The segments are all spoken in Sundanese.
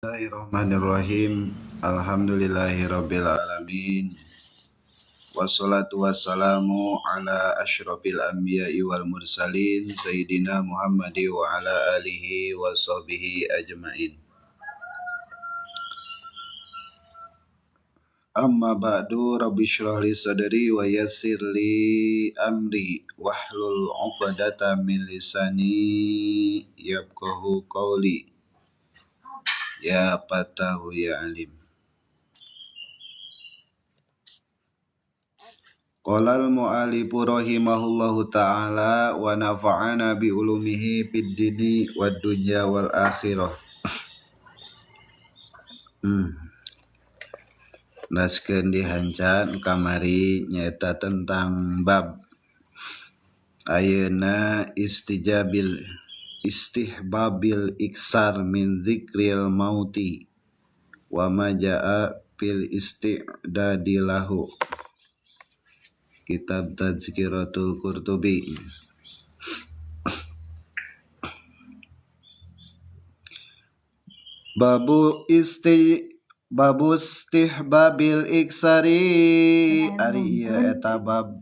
Bismillahirrahmanirrahim. Alhamdulillahirabbil alamin. Wassalatu wassalamu ala asyrafil anbiya'i wal mursalin sayyidina Muhammadi wa ala alihi wa sahbihi ajmain. Amma ba'du, rabbi shrah li sadri wa yassir li amri wahlul 'uqdatam min lisani yafqahu qawli. Ya Fatahu ya Alim. Qala al-mu'allifu rahimahullahu ta'ala wa nafa'ana bi ulumihi fid dini wad dunya wal akhirah. Naskeun dihancan kamari nyaeta tentang bab ayeuna istijabil istihbabil iksar min zikril mauti wa ma jaa fil isti'dadi lahu. Kitab Tazkiratul Qurtubi. Babu istihbabil iksari ari ieu eta bab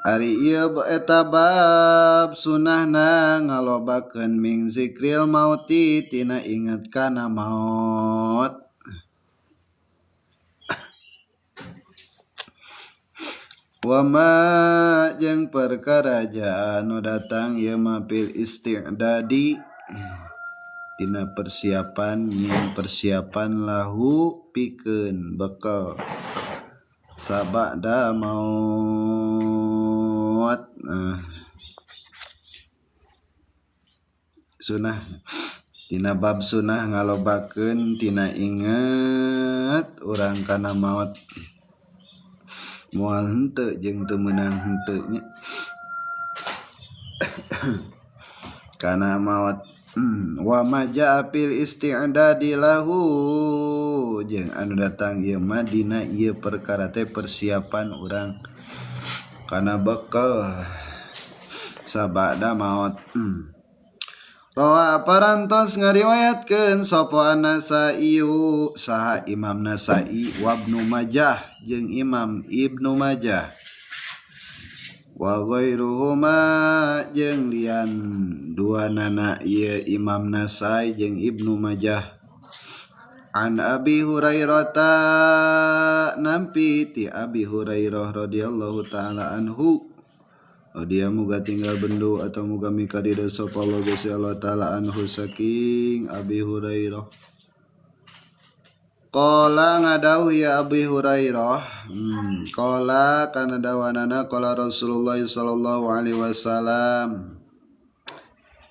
ari ieu eta bab sunahna ngalobakeun min zikril mauti tina inget kana maot. Wa ma jeung perkara anu datang ieu mah fil isti'dadi dina persiapan nyin persiapan lahu pikeun bekal sabada maut. Sunah dina bab sunah ngalobakeun tina inget urang kana maut moal henteu jeung teu meunang henteu nya kana maut. Wa ma jaa fil isti'dadi lahu jeung anu datang ieu mah dina ieu perkara teh persiapan urang kana bekal sabada maut. Rawa parantos ngariwayatkeun sapa An-Nasa'i saha Imam Nasa'i wa Ibnu Majah jeung Imam Ibnu Majah wa ghairuhuma jeung lian dua nana ieu Imam Nasai jeung Ibnu Majah. An Abi Hurairah nampi ti Abi Hurairah radhiyallahu taala anhu, dia muga tinggal bendu atau muga mikadida sapa Allah Gusti Allah taala anhu saking Abi Hurairah. Qala ngadauh ya Abi Hurairah, qala kana dawanana qala Rasulullah sallallahu alaihi wasallam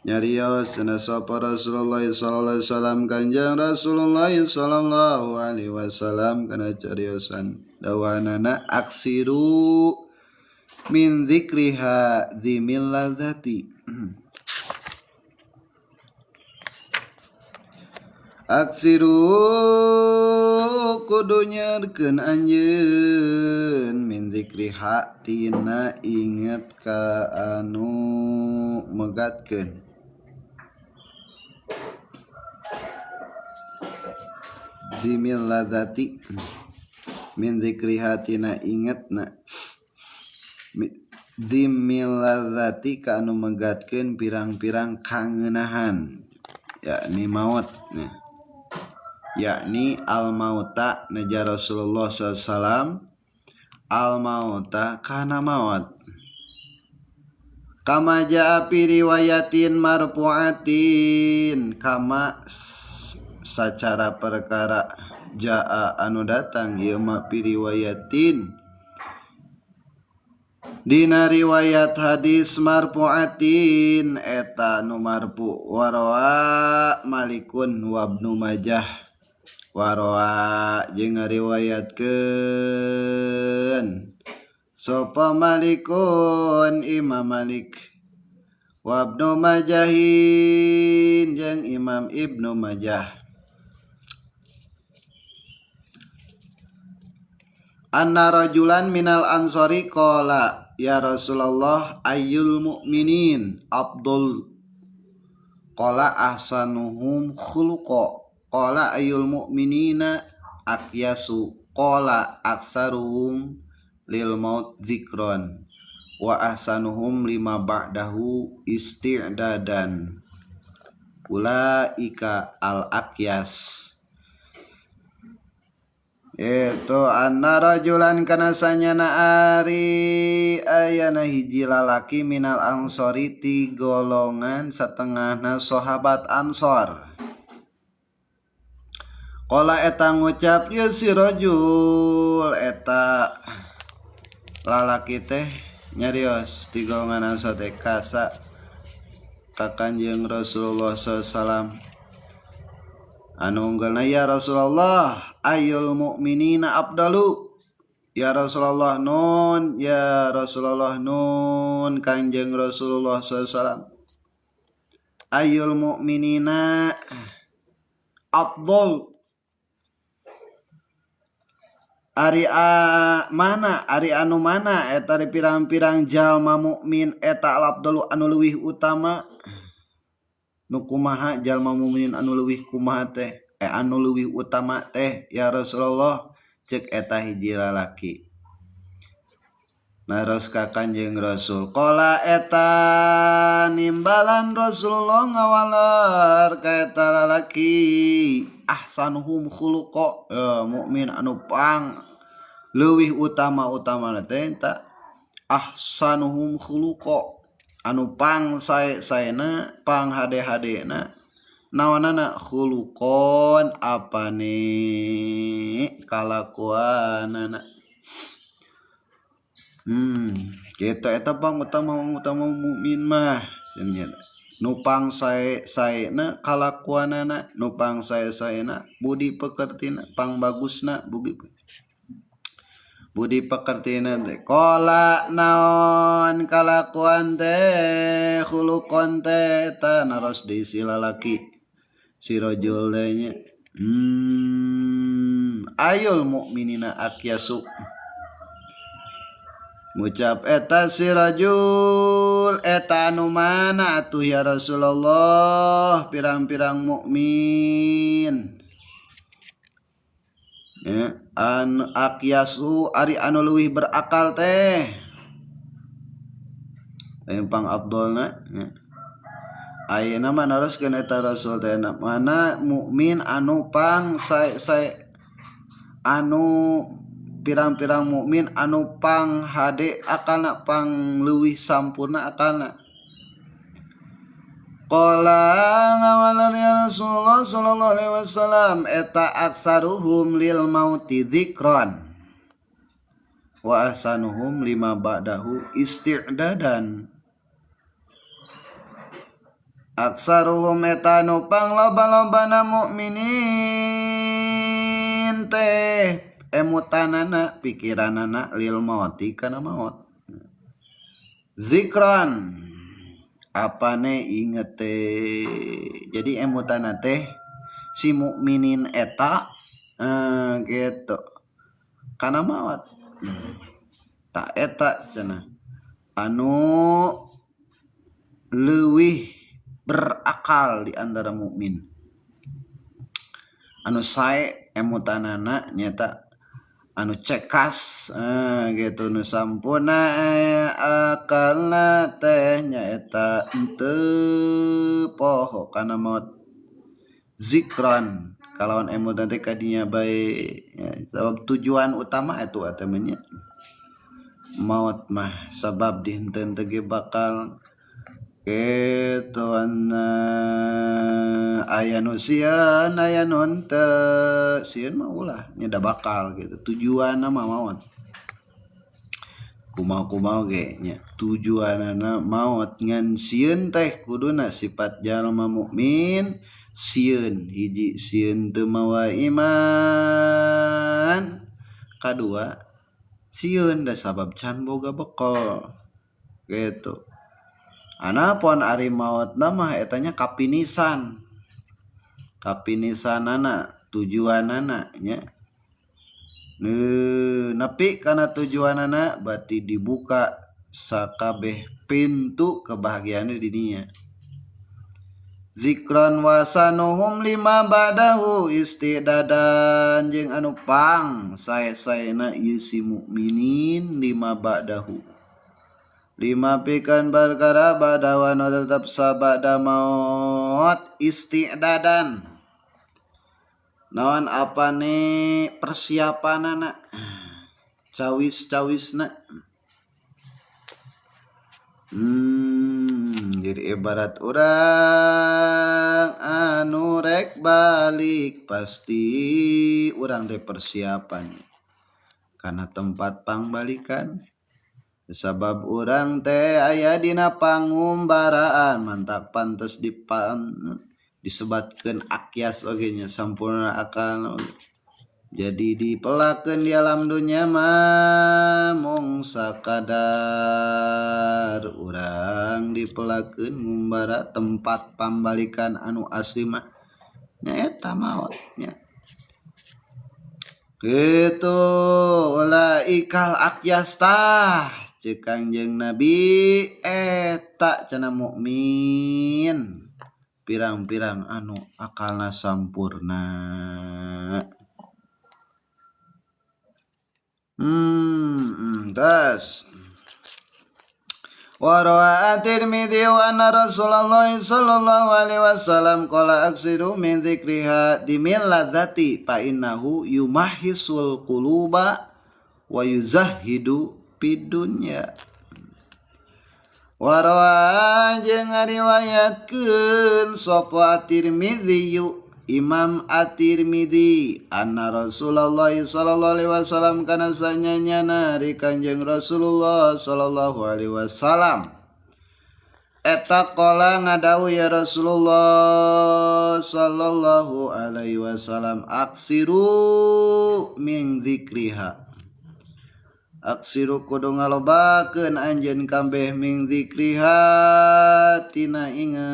nyarios cenah sapa Rasulullah sallallahu alaihi wasallam kanjeng Rasulullah sallallahu alaihi wasallam kana cariosan dawanana aksiru min zikriha dzimil ladzati. Aksiru kudu nyerkeun anjeun min zikriha tina inget ka anu megatkeun. Dzimil ladzati min zikriha tina ingetna dzimil ladzati ka anu megatkeun pirang-pirang kangeunahan yakni maut. Nah, yakni al mauta naja Rasulullah sallallahu alaihi wasallam al mauta kana maut kama jaa fi riwayatin marfu'atin kama sacara perkara jaa anu datang ieu mah fi riwayatin dina riwayat hadis marfu'atin eta nu marfu warawa Malikun wa Ibnu Majah waroa jeung ngariwayatkeun sapa Malikun Imam Malik wa Ibnu Majahin jeung Imam Ibnu Majah anna rajulan minal ansori qala ya Rasulullah ayyul mu'minin abdul Qala ahsanuhum khuluqa qala ayyul mu'minina aqyasu qala aksaruhum lil maut zikron wa ahsanuhum lima ba'dahu isti'dadan ulaika al aqyas. Itu anna rajulan kana sanyana ari ayana hiji lalaki minal ansori ti golongan satengahna sahabat ansor. Qala eta ngucap ye si rajul eta lalaki teh nyarios ti golongan ansor teh kasa ka Kanjeng Rasulullah sallallahu alaihi wasallam. Anu unggelna ya Rasulullah ayyul mu'minina afdalu ya Rasulullah nun ya Rasulullah nun Kanjeng Rasulullah sallallahu alaihi wasallam ayyul mu'minina afdal ari mana ari anu mana eta ari pirang-pirang jalma mukmin eta afdalu anu leuwih utama nu kumaha jalma mukmin anu leuwih kumaha teh anu leuwih utama teh ya Rasulullah cek eta hiji lalaki naros ka Kanjeng Rasul qala eta nimbalan Rasulullah ngawaler ka eta lalaki ahsanuhum khuluqa mukmin anu pang leuwih utama-utamana teh eta ahsanuhum khuluqa anu pang sae-saena pang hade-hadena naonana khuluqon apane kalakuanana. Kita eta pang utama mukmin mah cenah nu pang sae-saena kalakuanana nu pang sae-saena budi pekertina pang bagusna budi pekertina teh qala naon kalakuan teh khuluqon teh eta naros deui si lalaki si rajul teh nya. Ayul mukminina aqyasu ngucap eta si rajul eta anu mana atuh ya Rasulullah pirang-pirang mukmin ya an aqyasu ari anu leuwih berakal teh pang abdolna ya. Ayeuna mah naroskeun eta Rasul teh mana mukmin anu pang sae-sae anu pirang-pirang mukmin anu pang hade akalna pang leuwih sampurna akalna. Qala ngawalan ya Rasulullah sallallahu alaihi wasallam eta aksaruhum lil mauti dzikran wa ahsanuhum lima ba'dahu isti'dadan. Aksaruhum eta anu pang loba-lobana mukminin teh emutanana pikiranana lil mauti kana maut zikran apane inget teh. Jadi emutana teh si mukminin eta gitu kana maut tak eta cenah anu leuwih berakal di antara mukmin anu sae emutanana nyata anu cekas gitu nu sampurna akalna teh nyaeta henteu poho kana maut zikran kalawan emutan teh kadinya bae ya, sabab tujuan utama itu eta mah nya maut mah sabab dinten teh bakal kitu anna aya nu sieun aya nu henteu sieun mah ulah nya da bakal gitu tujuanna mah maot kumaha-kumaha ge nya tujuanana maot ngan sieun teh kuduna sifat jalma mukmin sieun hiji sieun teu mawa iman kadua sieun da sabab can boga bekal gitu. Anapun ari maot mah etanya kapinisan. Kapinisanana tujuanana nya. Nepi kana tujuanana berarti dibuka sakabeh pintu kebahagiaan di dinya. Zikron wasanuhum lima badahu istidadan jeung anu pang sae-saena ieu si mukminin lima badahu lima pikeun perkara badahu anu tetep sabada maot istidadan naon apane persiapanana cawis-cawisna. Jadi ibarat urang anu rek balik pasti urang teh persiapan karena tempat pangbalikan sabab urang teh aya dina pangumbaraan mantak pantes disebatkeun akyas oge nya sampurna akal jadi dipelakeun di alam dunya mah mung sakadar urang dipelakeun ngumbara tempat pambalikan anu asli mah nyaeta maot nya kitu ulaikal akyas tah ceuk Kangjeng Nabi eta cenah mukmin pirang-pirang anu akalna sampurna. Tas wa rawa Tirmidzi wa anna Rasulullah sallallahu alaihi wasallam qala aksiru min dzikriha dimil ladzati fa innahu yumahhisul quluba wa yuzahhidu fid dunya. Wa rawa jeung ngariwayatkeun sapa Tirmidzi Imam At-Tirmidzi anna Rasulullah sallallahu alaihi wasallam kana sanyanyana ri Kanjeng Rasulullah sallallahu alaihi wasallam eta qala ngadawuh ya Rasulullah sallallahu alaihi wasallam aksiru min zikriha aksiru kudu ngalobakeun anjeun kabeh min zikriha tina ingetna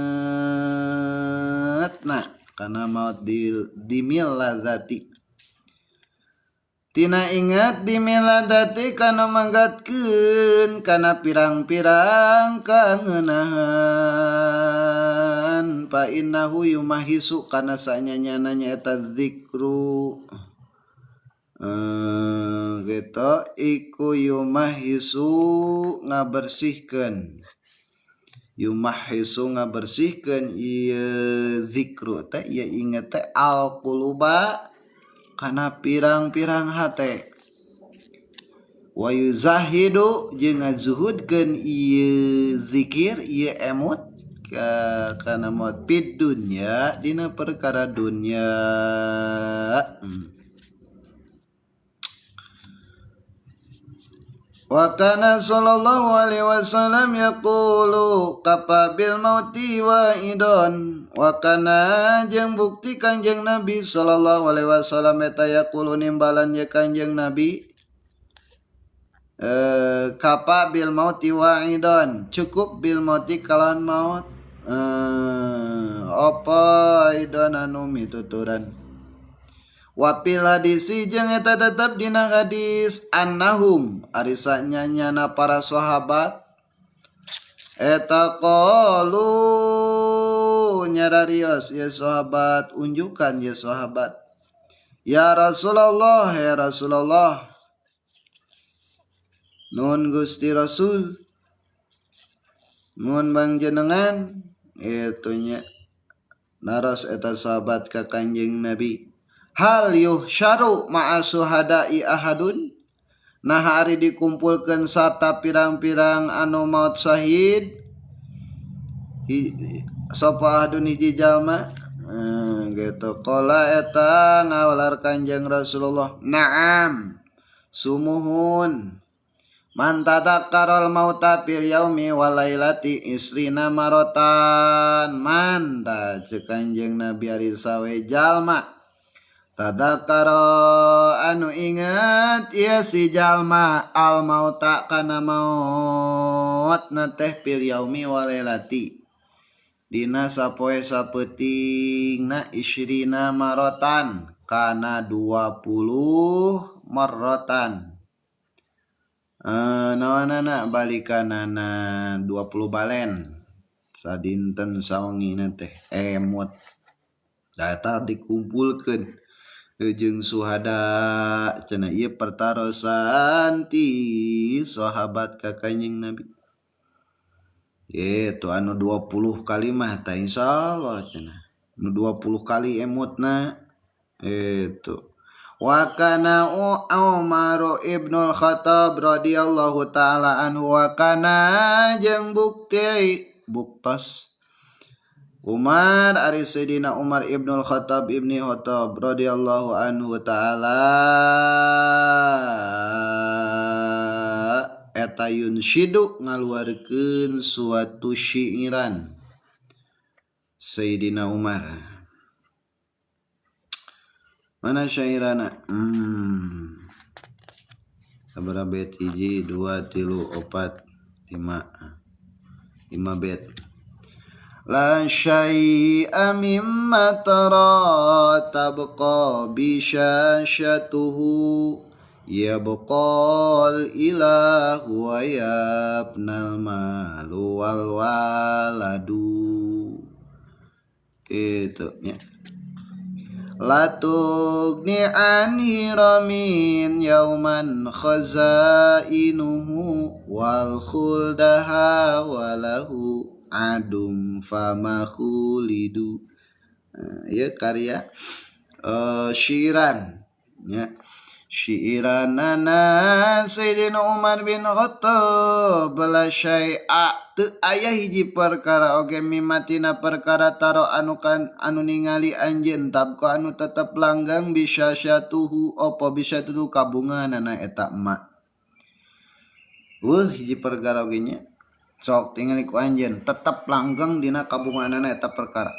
kana maut dimil ladzati tina ingat dimil ladzati kana manggatkeun kana pirang-pirang kangeunahan fa innahu yumahisu kana sanyanyana eta zikru gitu iku yumahisu ngabersihkeun yumahisu ngabersihkeun ieu zikru teh ieu inget teh alquluba kana pirang-pirang hate wa yuzahidu jeung ngazuhudkeun ieu zikir ieu emut kana maut fid dunya dina perkara dunya. Wa kana sallallahu alaihi wasallam yaqulu kafa bil mauti wa idon wa kana jeung bukti Kanjeng Nabi sallallahu alaihi wasallam eta yaqulu nimbalan ye Kanjeng Nabi kafa bil mauti wa idon cukup bil mauti kalawan maut apa idon anu mituturan. Wapil hadisi jeung eta tetep dina hadis annahum ari sanyanyana para sahabat eta qalu nyararios ya sahabat unjukan ya sahabat ya Rasulullah ya Rasulullah nun Gusti Rasul mun bangjenengan eta nya naros eta sahabat ka Kanjeng Nabi hal yuhsyaru ma'a suhada'i ahadun nah hari dikumpulkeun sarta pirang-pirang anu maut syahid sapa ahadun hiji jalma gitu qala eta ngawalar Kanjeng Rasulullah na'am sumuhun man tadakkaral mauta fil yaumi wal lailati isrina marotan man da ceuk Kanjeng Nabi ari sawe jalma tadakara anu ingat ieu si jalma al mauta kana maut na teh fil yaumi wal lailati dina sapoe sapeutingna isrina marotan kana 20 marrotan naonana balikanana 20 balen Sadinten sawengina teh emut. Data dikumpulkeun jeung suhada cenah ieu pertarosan ti sahabat ka Kanjeng Nabi. Itu anu 20 kali mah tah insyaallah cenah. Anu 20 kali emutna itu. Wa kana Umar ibnul Khattab radhiyallahu taala anhu wa kana jeung bukti buktos Umar ari Sayyidina Umar ibnul Khattab ibni Khattab radhiyallahu anhu taala eta yunshidu ngaluarkeun suatu syiiran Sayyidina Umar. Mana syairana? Sabaraha bait? 1 2 3 4 5. 5 bait. La syai'a mimma tara tabqa bishashatuhu yabqal ilahu wa yabnal malu wal waladu. Itu nya. La tugni an hiramin yauman khazainuhu wal khuldaha walahu adum fama khulidu. Ya karya syiiran ya. Syiiranana Sayyidina Umar bin Khattab la syai'a teu aya hiji perkara oge mimatina perkara taro anu kan anu ningali anjeun tabqa anu tetep langgang bisa syatuhu apa bisa tutu kabunganana eta emak. Weuh hiji perkara oge nya sok tingali ku anjeun tetep langgeng dina kabunganana eta perkara.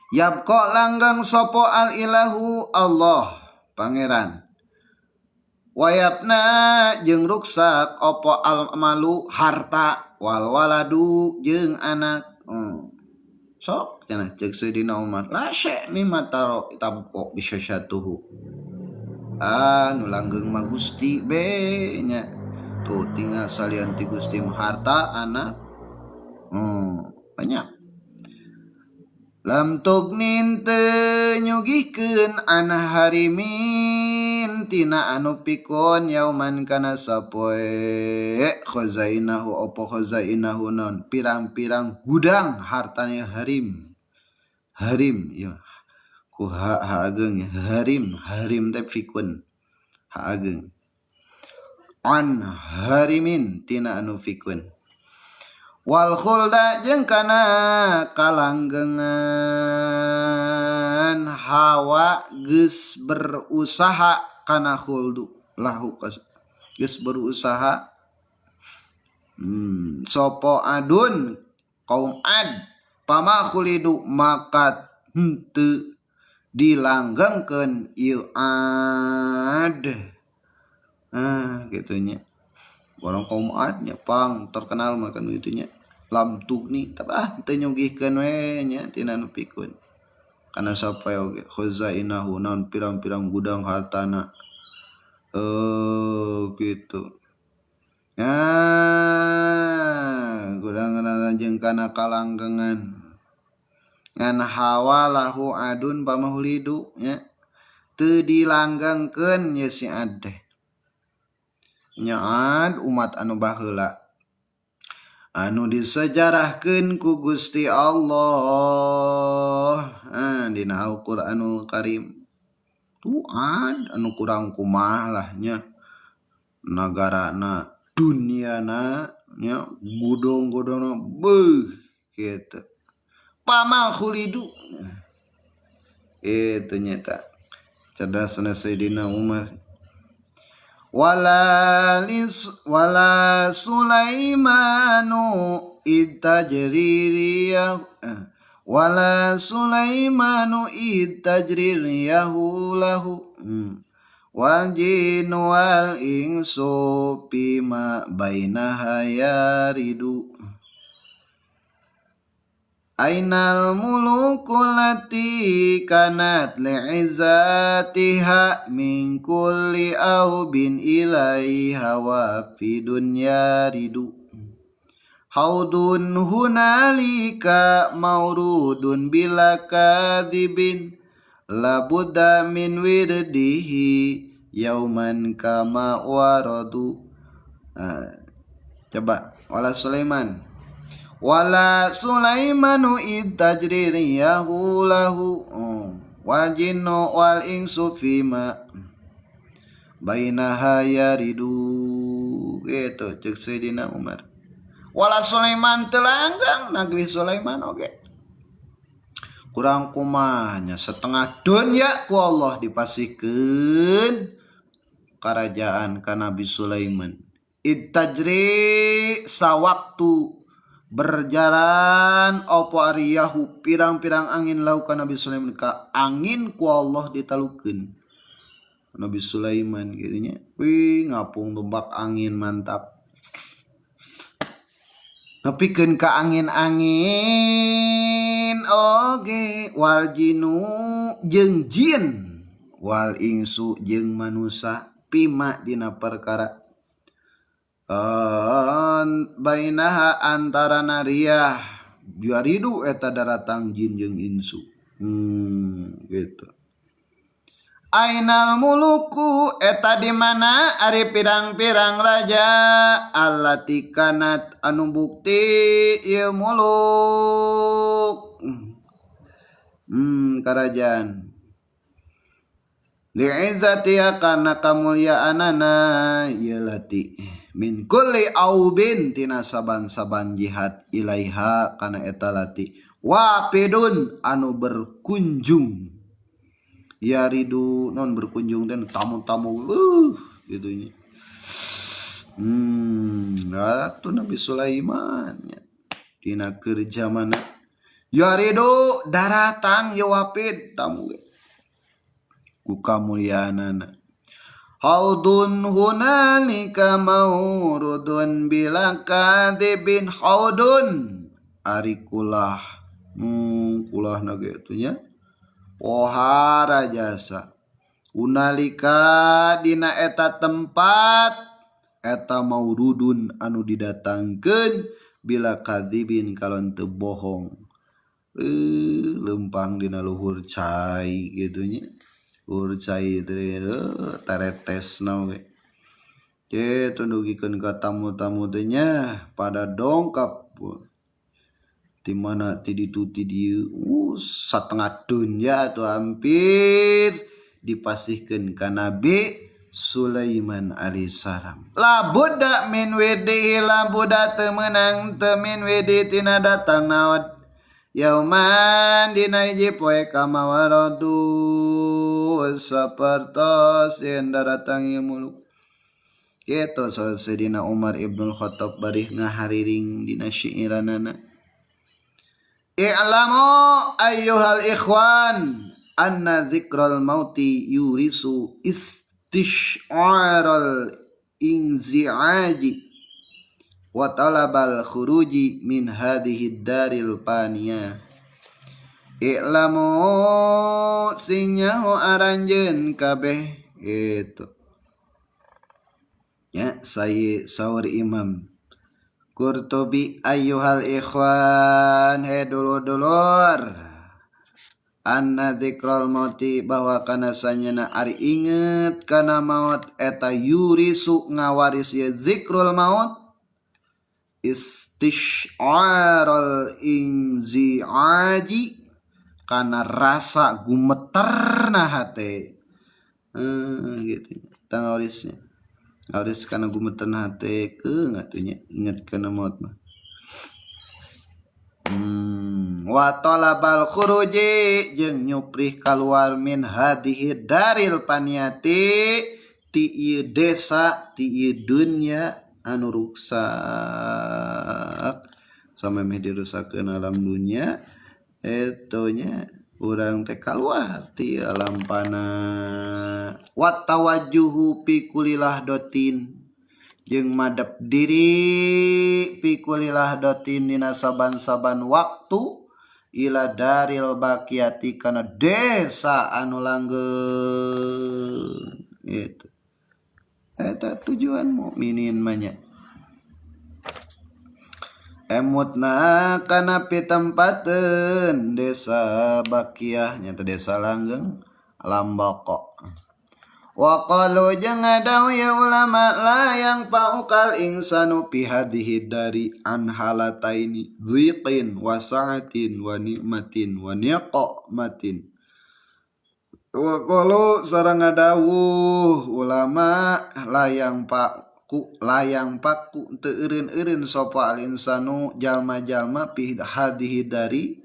Yabqa langgang sopo al ilahu Allah pangeran wayabna jeung ruksak opo al malu harta wal waladu jeung anak. Sok cenah ceuk Sayyidina Umar la syai mimma taro tabqa bisyatuhu anu langgeng mah Gusti be nya tuh tinggal salian ti Gusti harta anak banyak. Lam tugnin teu nyugihkeun ana harimin tina anu pikon yauman kana sapoe khazainahu apa khazainahu non pirang-pirang gudang hartanya harim. Harim ya ku ha ageung ya harim harim teh pikun ha ageung an harimin tina anu pikun wal khulda jeung kana kalanggengan hawa geus berusaha kana khuldu lahu geus berusaha sopo adun kaum ad pama khulidu maka henteu dilanggengkeun ieu ad. Kitu nya orang kaum ad nya pang terkenal makan kitu nya lam tugni tabah teu nyugihkeun we nya tina nu pikun kana sapa oge khazainahu naon pirang-pirang gudang hartana gitu gudang jeung kana kalanggengan ngan hawalahu adun pamahulidu nya teu dilanggengkeun ye si ad teh nya ad umat anu baheula anu disejarahkeun ku Gusti Allah dina Al-Qur'anul Karim. Tuh ad anu kurang kumaha lah nya nagarana duniana nya gudong-gudongna beuh kitu. Pama khulidu itu nyata cerdasna Sayyidina Umar. Wala wala Sulaimanu itajririyahu wala Sulaimanu itajririyahu lahu wal jinu wal insu bima bainaha yaridu Ainal muluku lati kanat li'izzatiha min kulli aubin ilaiha wa fi dunya ridu. Haudun hunalika maurudun bila kadibin labudda min wirdihi yauman kama waradu. Coba wala Sulaiman wala Sulaimanu id tajri riyahu lahu wal jinnu wal insu fima bainaha yaridu. Gitu cek Sayyidina Umar. Wala Sulaiman telanggang Nabi Sulaiman oge. Kurang kumahnya setengah dunia ku Allah dipasihkeun kerajaan ka Nabi Sulaiman. Id tajri sawaktu berjalan opo ariyahu pirang-pirang angin lau ka Nabi Sulaiman ka angin ku Allah ditalukeun Nabi Sulaiman gitu nya. Wih ngapung tumbak angin mantap. Nepikeun ka angin-angin oge wal jinu jeung jin wal insu jeung manusa pima dina perkara bainaha antara nariah yaridu eta daratang jin jeung insu. Gitu. Ainal muluku eta di mana ari pirang-pirang raja allati kanat anu bukti ieu muluk. Kerajaan li'izzatiha kana kamulyaanana ieu lati min kulli aubin tina saban-saban jihad ilaiha kana eta lati wafidun anu berkunjung yaridu non berkunjung dan tamu-tamu gitu nya. Atuh Nabi Sulaiman nya dina keur zamana yaridu daratang ye wafid tamu ge ku kamulyaanana. Haudun hunalika maurudun bila kadibin haudun ari kulah kulahna ge atuh nya pohara jasa unalika dina eta tempat eta maurudun anu didatangkeun bila kadibin kalon teu bohong. Lempang dina luhur cai kitu nya. Luhur cai teh taretesna we. Kitu dugikeun ka tamu-tamu teh nya pada dongkap di mana ti ditu ti dieu satengah dunya atau hampir dipasihkeun ka Nabi Sulaiman alaihissalam. Labuda min wirdihi labuda teu meunang teu min wirdi tina datang naon yauman dina hiji poe kama waradu sapertos yen daratang ieu muluk. Kitu Sayyidina Umar Ibnul Khattab barih ngahariring dina syairanana. I'lamu ayyuhal ikhwan anna zikral mauti yurisu istish'aral inzi'aji wa talabal khuruji min hadhihi daril paniyah. I'lamu sing nyaho aranjeun kabeh gitu ya. Saya saur Imam Qurtubi ayyuhal ikhwan he dulur-dulur anna zikral mauti bahwa kana sanyana ari inget kana maut eta yurisu ngawaris ye zikrul maut istish'aral inzi'aji kana rasa gumeterna hate. Gitu tangawarisnya harus kana gumeterna hate keung atuh nya inget kana maut mah. Wa talabal khuruji jeung nyuprih kaluar min hadhihi daril paniati ti ieu desa ti ieu dunya anu ruksak samemeh dirusakeun alam dunya eta nya urang teh kaluar ti alam pana. Wa tawajjuhu fi kulilah dotin jeung madep diri fi kulilah dotin dina saban-saban waktu ila daril baqiyati kana desa anu langgeng. Gitu eta tujuan mukminin mah nya. Emutna kana pitempateun desa Bakiyah nyata desa langgeng Lambako. Wa qalu jeung ngadawuh ya ulama la yang paukal insanu fi hadhihi dari an halataini dhiqin wa sa'atin wa ni'matin wa niqmatin. Wa qalu sareng ngadawuh ulama layang paku layang paku teu eureun-eureun sapa al insanu jalma-jalma fi hadhihi dari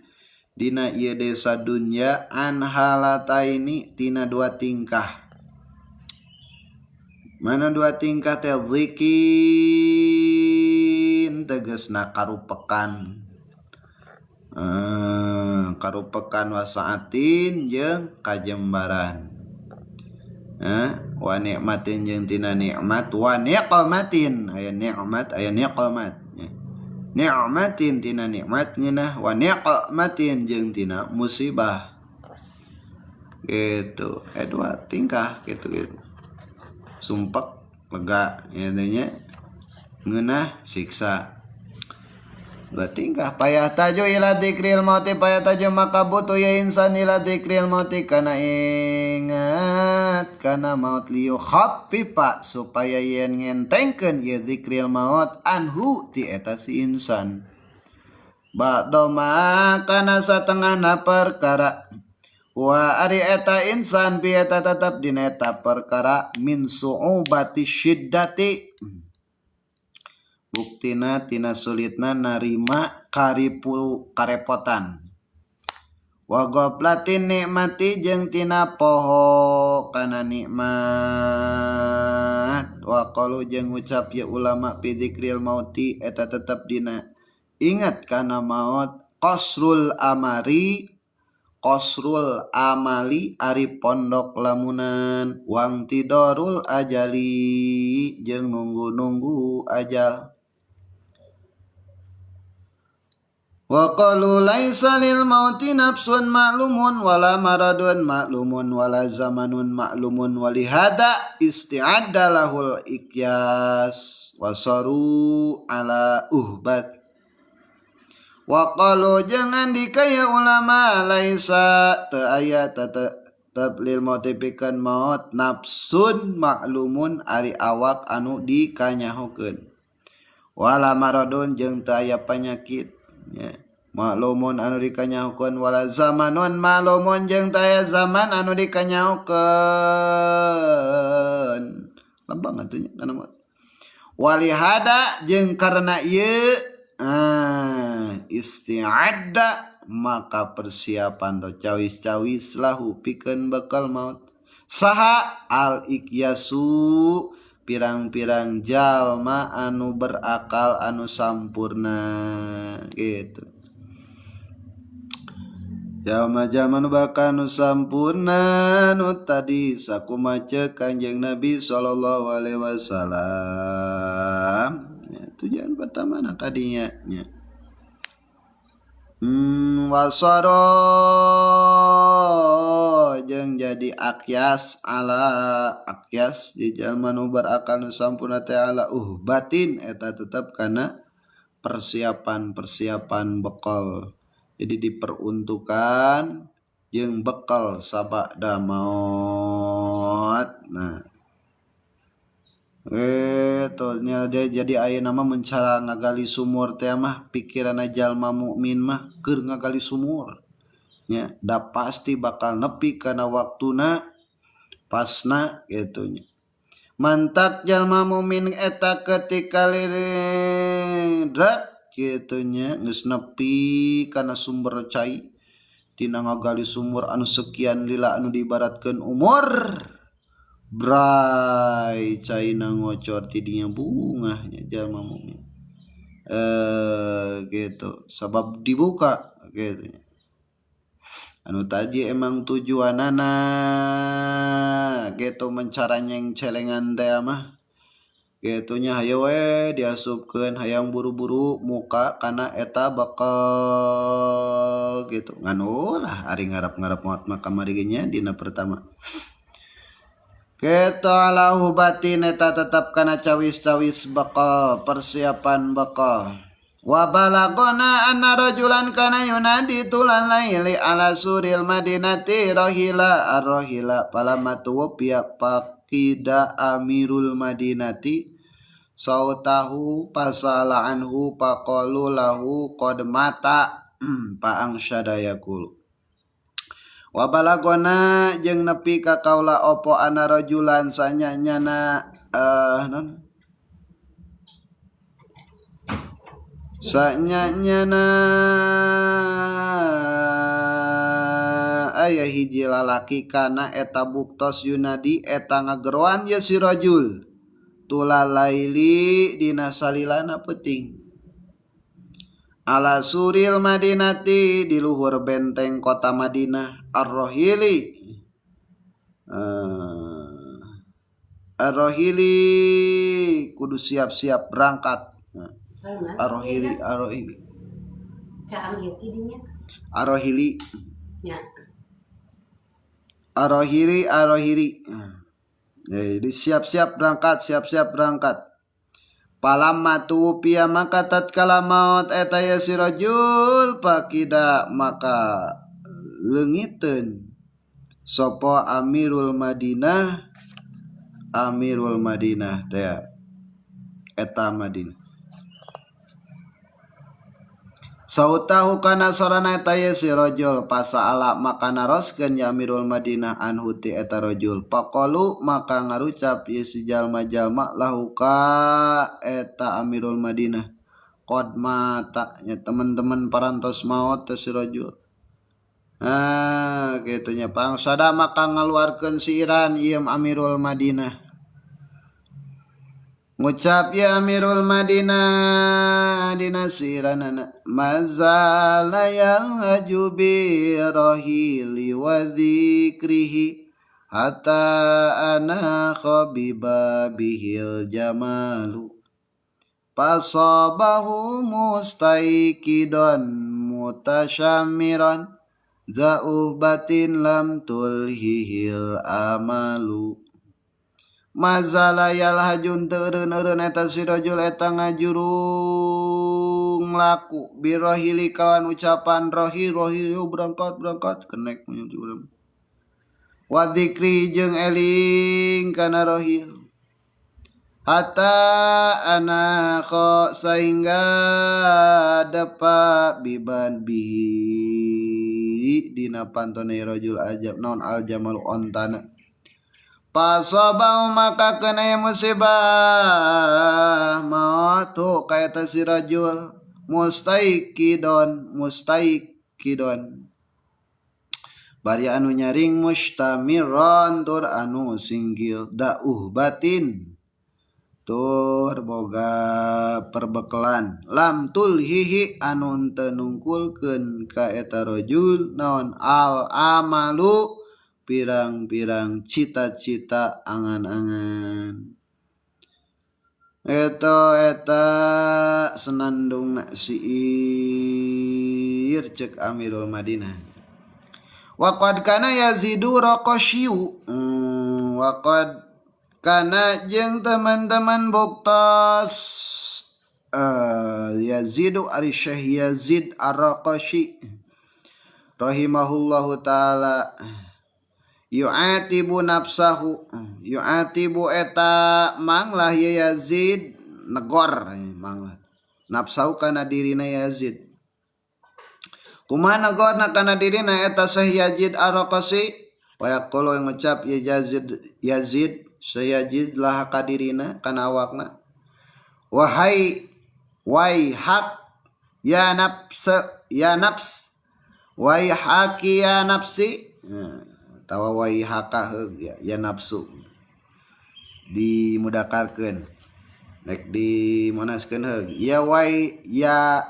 dina ieu desa dunya an halataini tina dua tingkah. Mana dua tingkah teh zikin tegasna karupekan. Karupekan wasaatin jeung kajembaran. Wa nikmatin jeung tina nikmat wa niqmatin aya nikmat aya niqmat. Nikmatin tina nikmat ngeunah wa niqmatin jeung tina musibah. Gitu. Dua tingkah gitu gitu. Sumpek lega nya ngeunah siksa. Dua tingkah payah taju ila dzikril mauti payah taju maka butuh ya insan ila dzikril mauti kana ingat kana maut liu khaffifa supaya yen ngentengkeun ye dzikril maut anhu ti eta si insan. Ba'da ma kana satengahna perkara wa ari eta insan bi eta tetep dina eta perkara min su'ubati syiddati buktina tina sulitna narima karipu karepotan wa ghaflatin nikmati jeung tina poho kana nikmat wa qalu jeung ngucap ya ulama fi dzikril mauti eta tetep dina ingat kana maut qasrul amari qasrul amali ari pondok lamunan wang tidorul ajali jeung nunggu-nunggu ajal. Wa qalu laisa lil mauti nafsun ma'lumun wala maradun ma'lumun wala zamanun ma'lumun walihada isti'adda lahul ikyas wasaru ala uhbat. Wa qalu jangan dikaya ulama laisa teu aya tetep lil mauti pikeun maut nafsun ma'lumun ari awak anu dikanyahokeun wala maradun jeung teu aya panyakit nya maklumun anu dikanyahokeun wala zamanun maklumun jeung teu aya zaman anu dikanyahokeun lembang atuh nya kana maut walihada jeung karena ieu isti'adda maka persiapan do cawis-cawis lahu pikeun bekal maut saha al ikyasu pirang-pirang jalma anu berakal anu sampurna gitu. Jalma-jalma nu bakal nu sampurna nu tadi sakumaha Kanjeng Nabi sallallahu alaihi wasallam. Ya, tujuan pertama nak kadinya nya. Wasaro jeung jadi akyas ala akyas di jalma nu berakal nu sampurna teh ala batin eta tetep kana persiapan-persiapan bekal. Jadi diperuntukkan jeung bekal sabada maut. Nah, nya dia jadi ayeuna mah mencara ngagali sumur teh mah pikiranna jalma mukmin mah keur ngagali sumur. Nya da pasti bakal nepi kana waktuna pasna kitu nya. Mantak jalma mukmin eta ketika lirik kitu nya geus nepi kana sumber cai tina ngagali sumur anu sekian lila anu diibaratkeun umur. Brai caina ngocor tidinya bungahnya jalma mukmin. Gitu sabab dibuka gitu. Anu tadi emang tujuanana gitu mencara nyeng celengan teh mah gitunya hayo we diasupkeun hayang buru-buru muka kana eta bakal gitu ngan ulah ari ngarap-ngarap maot mah kamari ge nya dina pertama. Keto lahu batin eta tetap kana cawis-cawis bakal persiapan bakal. Wa balagona anna rajulan kana yunadi tulan laili ala suril madinati rahila arrahila falamma tuwfiya faqida amirul madinati sautahu pasala anhu faqalu lahu qad mata fa angsyada yaqulu. Wa balagona jeung nepi ka kaula opo anna rajulan sanyanyana non sanyanyana aya hiji lalaki kana eta buktos yunadi eta ngageroan ye si rajul tulalaili dina salilana peuting ala suril madinati di luhur benteng kota Madinah arrohili arrohili kudu siap-siap berangkat. Arohili arohili arohili arohili arohili. Jadi siap-siap berangkat, siap-siap berangkat. Palamma tuwfiya maka tatkala maut eta ya si rajul pakida maka leungiteun sapa Amirul Madinah, Amirul Madinah teh eta Madinah. Sautahu kana sorana eta ye si rajul pasaala maka naroskeun ya Amirul Madinah anhu ti eta rajul faqalu maka ngarucap ye si jalma-jalma lahu ka eta Amirul Madinah qad mata nya teman-teman parantos maot teh si rajul. Ah kitu nya pangsada maka ngaluarkeun siiran ieu Amirul Madinah. Ngucap ya Amirul Madinah dina siranana mazala yalhaju bi rahili wa zikrihi hatta ana khabiba bihil jamalu pasabahu mustaiqidon mutasyamiran za'ubatin lam tulhihil amalu. Mazala yalhajun teureun-eureun eta si rajul eta ngajurung laku birohili kawan ucapan rohi rohi berangkat berangkat kenek urang wa dzikri jeung eling kana rohil hatta ana kho sehingga dapat biban bihi dina pantone rajul ajab naon al jamal ontana. Pasabau maka kena musibah maut kaya si rajul mustaikidon mustaikidon bari anu nyaring mustamiron tur anu singgil dauh batin tur boga perbekalan lam tulhihi anu teu nungkulkeun ka eta rajul naon al amalu pirang-pirang cita-cita angan-angan eta eta senandung nak siir cek Amirul Madinah. Wa qad kana yazidu raqashiu wa qad kana jeung teman-teman buktos Yazidu ari Syekh Yazid Ar-Raqashi rahimahullahu taala yu'atibu nafsahu yu'atibu eta manglah ya Yazid negor manglah nafsahu kana dirina Yazid kumaha negorna kana dirina eta Syekh Yazid Ar-Raqasi wa yaqulu ngucap ya Yazid Yazid Syekh Yazid lah ka dirina kana awakna wahai wai hak ya nafs ya nafs wai haki ya nafsi tawa wai haka heug ya, ya nafsu dimudakarkeun rek dimonaskeun heug ya wai ya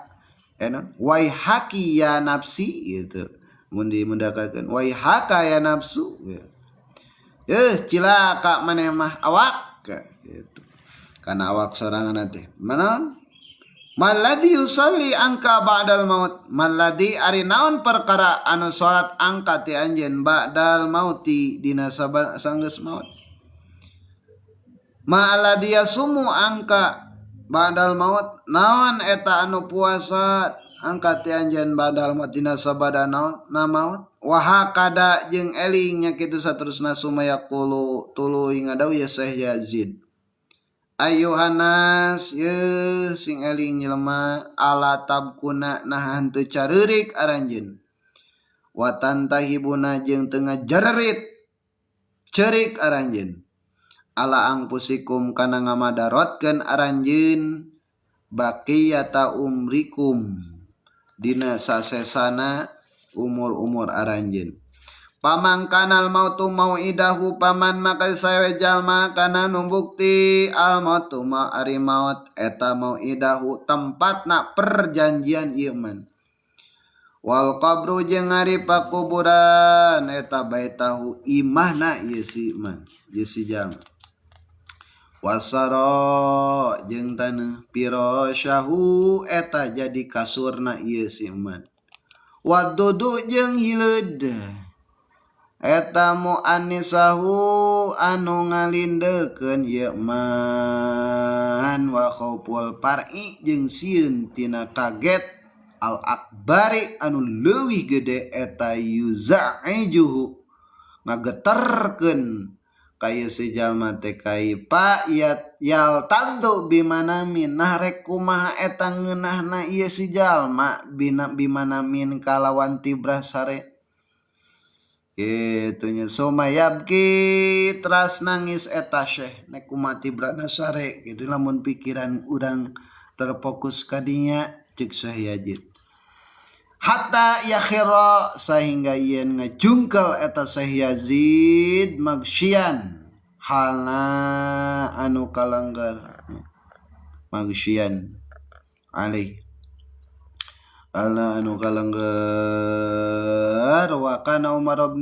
wai haki ya nafsi gitu mun dimudakarkeun wai haka ya nafsu ya. Cilaka maneh mah awak gitu kana awak sorangan teh manaon Malladzi yusalli angka ba'dal maut. Malladzi ari naon perkara anu salat angka ti anjeun ba'dal mauti dina sanggeus maut. Ma'alladzi yasumu angka Badal maut naon eta anu puasa angkat ti anjeun badal maut dina sabada na maut wa hakada jeung eling nya kitu saterusna sumayaqulu tuluy ngadau ya Syekh Yazid ayyuhannas ye sing eling jelema ala tabkuna nah henteu careurik aranjeun wa tantahibuna jeung teu ngajererit ceurik aranjeun ala angpusikum kana ngamadarotkeun aranjeun baqiyata umrikum dina sasesana umur-umur aranjeun pamangkanal mautu mauidahu paman maka sawe jalma kana nu bukti al mautu ma ari maut eta mauidahu tempatna perjanjian ieu man wal qabru jeung ari pakuburan eta baitahu imahna ieu si man ieu si jalma wasara jeung taneuh pirasyahu eta jadi kasurna ieu si man wadudu jeung hileud eta muannisahu anu ngalindekeun ieu man wa khauful par'i jeung sieun tina kaget al akbari anu leuwih gede eta yuzaijuhu ngageterkeun kaya si jalma teh kaipa yal tantu bimanamin nah rek kumaha eta ngeunahna ieu si jalma bina bimanamin kalawan tibrah sare kitu nya sumayabki teras nangis eta syekh nek kumaha tibrahna sare kitu lamun pikiran urang terfokus ka dinya ceuk Syekh Yazid hatta yakhira sehingga yen ngajungkel eta Syekh Yazid magsyian halna anu kalanggar magsyian alaih ala anu kalanggar wa kana Umar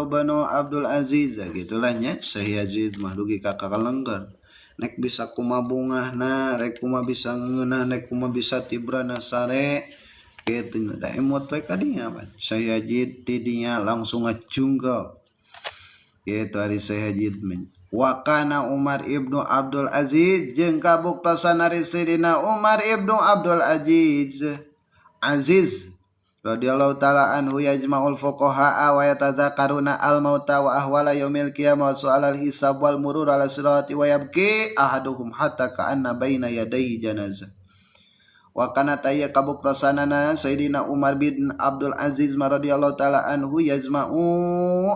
bin Abdul Aziz gitulah nya Syekh Yazid mah dugi ka kalanggar nek bisa kumaha bungahna rek kumaha bisa ngeunah nek kumaha bisa tibrana sare kitu da emot we kadinya pan Syekh Yazid tidinya langsung ngajungkel kitu ari Syekh Yazid men wa kana Umar ibnu Abdul Aziz jeung kabuktosan ari Sayyidina Umar ibnu Abdul Aziz radhiyallahu ta'ala anhu yajma'ul fuqaha wa yatadzakaruna al mauta wa ahwala yaumil qiyamah wa su'alal hisab wal murur ala sirati wa yabki ahaduhum hatta ka'anna baina yadayhi janazah wa kana taya kabuktosanana Sayyidina Umar bin Abdul Aziz radhiyallahu ta'ala anhu yajma'u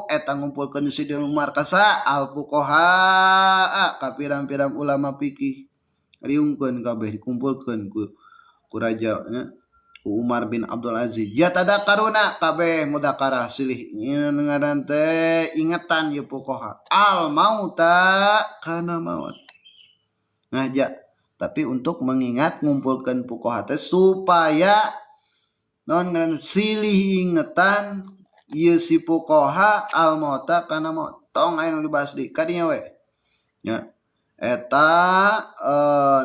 eta ngumpulkeun Sayyidina Umar kasa al fuqaha ka pirang-pirang ulama fikih riungkeun kabeh dikumpulkeun ku raja nya Umar bin Abdul Aziz ya tadakaruna kabeh mudakarah silih ngaran teh ingetan ieu fuqaha al mauta kana maut ngaja tapi untuk mengingat ngumpulkeun fuqaha teh supaya non ngaran silih ingetan ieu si fuqaha al mauta kana maut tong aya nu dibahas di kadinya we nya eta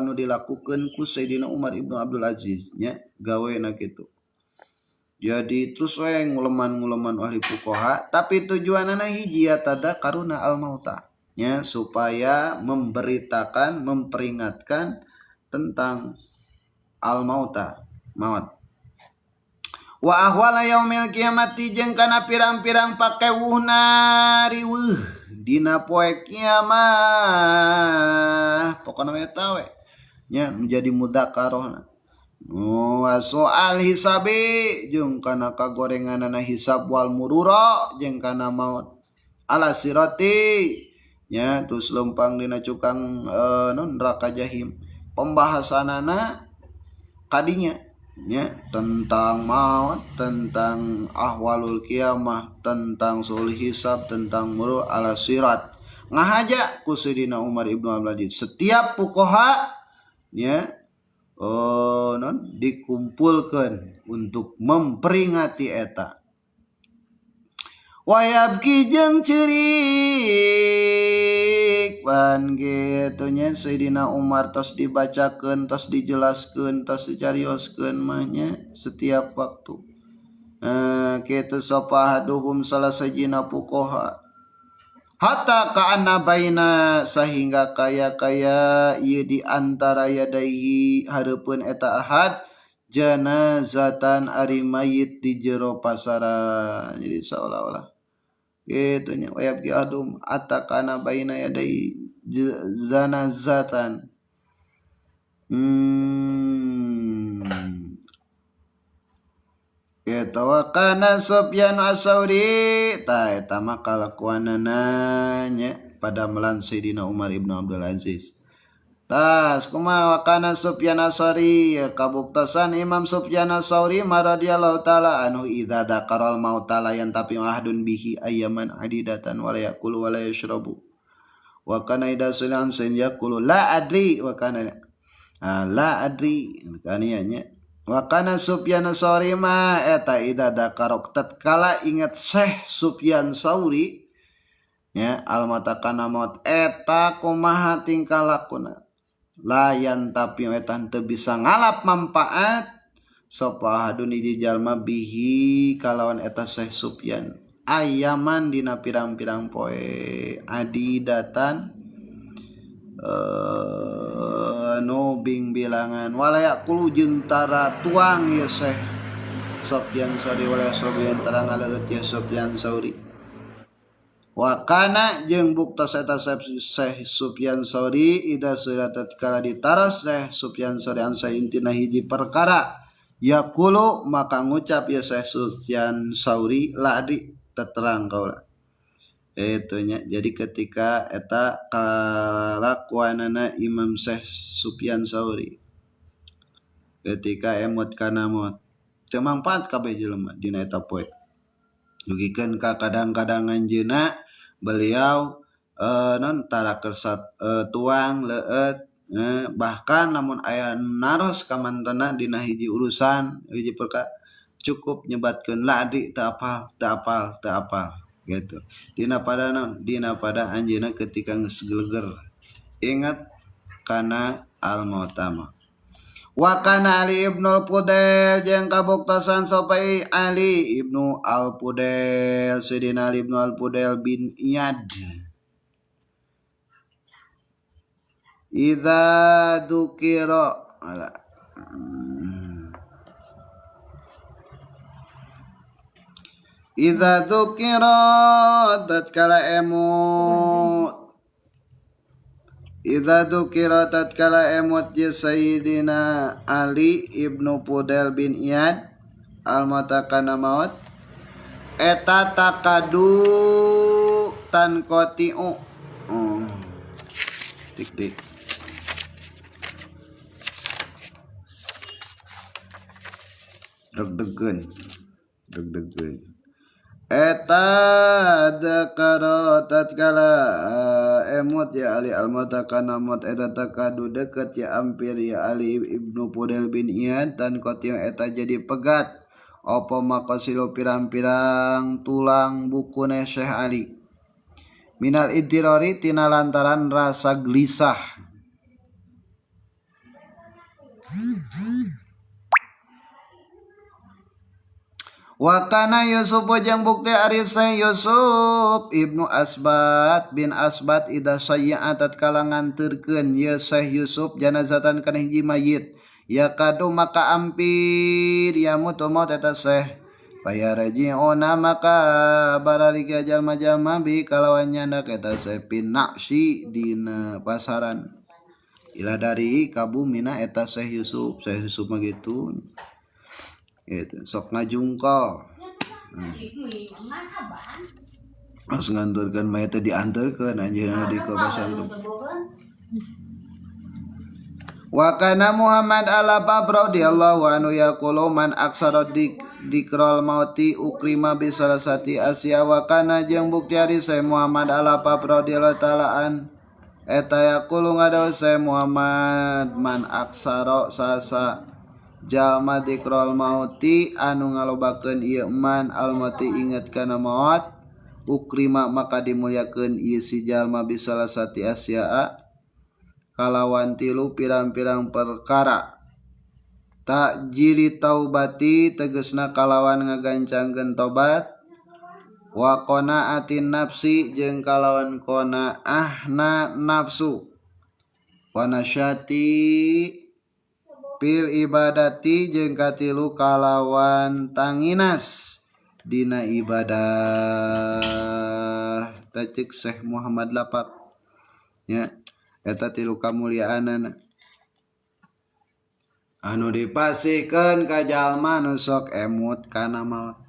nu dilakukeun ku Sayyidina Umar ibnu Abdul Aziz nya gawena kitu. Jadi terus we nguleman-nguleman ahli fuqaha tapi tujuanana hiji ya tadakaruna al mauta nya supaya memberitakan memperingatkan tentang al mauta maut wa ahwala yaumil kiamati jeung kana pirang-pirang pakewuhna riweuh dina poe kiamah pokona eta we nya menjadi mudzakarahna wa soal hisabi jeung kana kagorenganana hisab wal murura jeung kana maut ala sirati nya terus lempang dina cukang non neraka jahim pembahasanana kadinya nya tentang maut tentang ahwalul kiamah tentang soal hisab tentang murur ala sirat ngahaja ku Sayyidina Umar ibnu Abdul Aziz setiap fuqaha nya oh non dikumpulkan untuk memperingati eta wayabki jeung ceurik pan kitu nya Sayyidina Umar tos dibacakeun tos dijelaskeun tos dicarioskeun mah nya setiap waktu kitu sapa ahaduhum salah sajina fuqaha Hatta ka'anna baina sehingga kaya-kaya ieu di antara yadaihi hareupeun eta ahad janazatan ari mayit di jero pasaran. Jadi seolah-olah kitu nya wayab ki adum hatta kana baina yadai janazatan. Eta wa kana Sufyan as-Sauri ta eta mah kalakuanana nya pada melan Sayyidina Umar ibnu Abdul Aziz. Tas kumaha wa kana Sufyan as-Sauri kabuktasan Imam Sufyan as-Sauri radhiyallahu taala anhu idza dzakaral mauta la yantafi ahadun bihi ayyaman adidatan wa la yaqulu wa la yashrabu wa kana idza sulan sin yaqulu la adri wa kana la adri kanianya nya. Wa kana Sufyan Sauri ma eta idza dzakarok tatkala ingat Syekh Sufyan Sauri nya almata kana maut eta kumaha tingkah lakuna layan tapi eta teu bisa ngalap manfaat sapa ahadun hiji jalma bihi kalawan eta Syekh Sufyan ayaman dina pirang-pirang poe adidatan no bing bilangan walayak kulu jeung tara tuang ya Syekh Sufyan Sauri wala Sufyan tara ngaleueut ya Sufyan Sauri wa kana jeung buktos eta Syekh Sufyan Sauri ida surat tatkala ditaros Syekh Sufyan Sauri an saintina hiji perkara yaqulu maka ngucap ya Syekh Sufyan Sauri la adi teterang kaula. Itu nya. Jadi ketika eta kalakuanana Imam Syekh Sufyan Sauri ketika emot kana maot teu mangfaat kabeh jelema dina eta poe dugikeun ka kadang-kadang anjeunna beliau non tara kersat tuang leueut bahkan lamun aya naros ka mantena dina hiji urusan hiji perkara cukup nyebatkeun la adi teu apal teu apal teu apal gitu. Dina pada naon? Dina pada anjeunna ketika geus geleger ingat kana al mautama. Wa kana Ali ibnu al-Fudail jeung kabuktosan sopai Ali ibnu al-Fudail Sayyidina Ali ibnu al-Fudail bin Iyad idza dzukira ala idza dzukira tatkala emut idza dzukira tatkala emut ya Sayyidina Ali ibnu Fudail bin Iyad al matakana maut eta takadu tanqatiu dik dik deg-degan deg-degan eta dzakara tatkala emut ya Ali almata kana maut eta takadu deket ya ampir ya Ali ibnu Fudail bin Iyad tan kotiang eta jadi pegat apa maqasilu pirang-pirang tulang bukune Syekh Ali minal iddirari tina lantaran rasa gelisah. Wa kana Yusuf jeung bukti ari Yusuf ibnu Asbat bin Asbat ida sayya tatkala nganterkeun ye Syekh Yusuf janazatan kana hiji mayit ya kadu maka ampir ya mutu maut eta Syekh payaraji'una maka baralik jalma-jalma bi kalawan nyandak eta Syekh pinaksi dina pasaran ila dari kabumina eta Syekh Yusuf. Syekh Yusuf mah gitu. Gitu, sok ngajungkol. Harus nganturkeun mayat teh diantarkeun anjeunna di ka pasar. Wa kana Muhammad al-Abab radhiyallahu anhu yaqulu man aksara dikral mauti ukrima bi salasati asya wa kana jeung bukti ari Syekh Muhammad al-Abab radhiyallahu taala an eta yaqulu ngadaw Syekh Muhammad man aksara sasa jalma dikrol mauti anu ngalobakeun ieu man al mauti inget kana maut ukrima maka dimuliakeun ieu si jalma bisalasati asyaa kalawan tilu pirang-pirang perkara takjili taubati tegesna kalawan ngagancangkeun tobat Wa qanaatin nafsi jeung kalawan qanaahna nafsu. Wa nasyati fil ibadati jeung katilu kalawan tanginas dina ibadah. Tacik Syekh Muhammad Lapak nya eta tilu kamuliaanana anu dipasihkeun ka jalma nu sok emut kana maot.